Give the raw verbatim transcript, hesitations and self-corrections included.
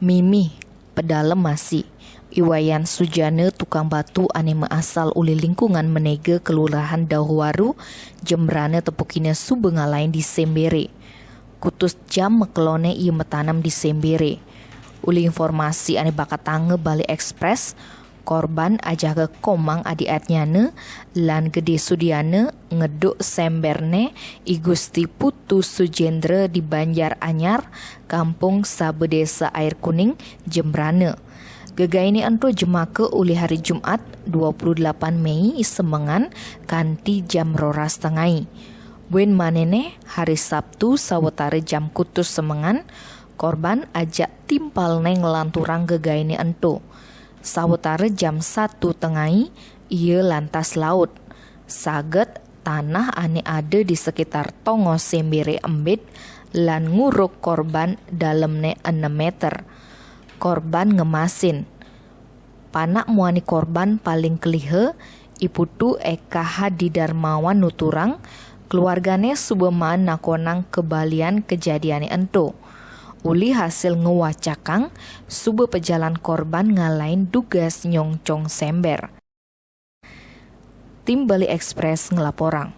Mimih, pedalem masi. I Wayan Sujana, tukang batu ane maasal uli lingkungan Menega, Kelurahan Dauhwaru, Jembrana, tepukina suba ngalahin di sembere. Kutus jam makelone ia matanem di sembere. Uli informasi ane bakatanga Bali Express, korban ajaka Komang adi atnyana lan Gede Sudiana ngeduk semberne I Gusti Putu Sujendra di Banjar Anyar, Kampung Saba, Desa Air Kuning, Jembrana. Gegaene ento jemaka uli hari Jumat, dua puluh delapan Mei, semengan kanti jam roras tengai. Buin manene, hari Sabtu, sawatara jam kutus semengan, korban ajak timpalne nglanturang gegaene ento. Sawatara jam satu tengai, ia lantas laut. Saget tanah ane ada di sekitar tonga sembere embit lan nguruk korban dalemne enem meter. Korban ngemasin. Panak muani korban paling keliha, I Putu Eka Hadi Darmawan, nuturang, keluargane suba maan nakonang kebalian kejadiane ento. Uli hasil ngwacakang, suba pejalan korban ngalahin dugas nyongcong sember. Tim Bali Express nglaporang.